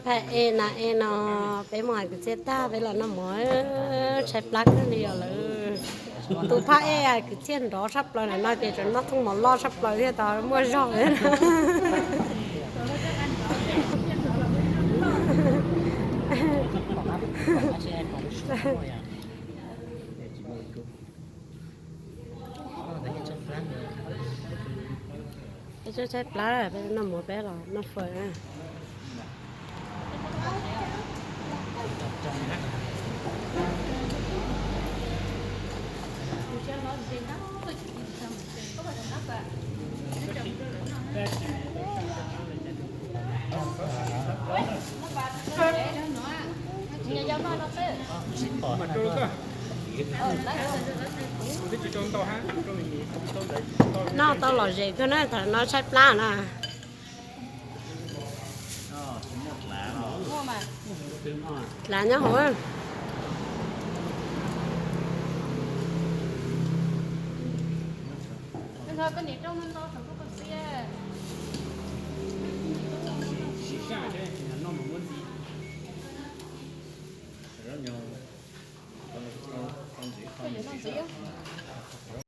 Phaj ej na ej no, peb mus hais kwv txhiaj tag peb los noj mov, tshaib plab kawg li os lawm. Tus phaj ej hais kwv txhiaj nrov tshaj plaws na no ces tseem noj thooj mov loj tshaj plaws thiaj tau muaj zog thiab na. Peb tshaib tshaib plab, peb noj mov peb los noj fawm na. Noj tau lom zem kawg na, thaum no tshaib plab na. Dlav nyob hauv.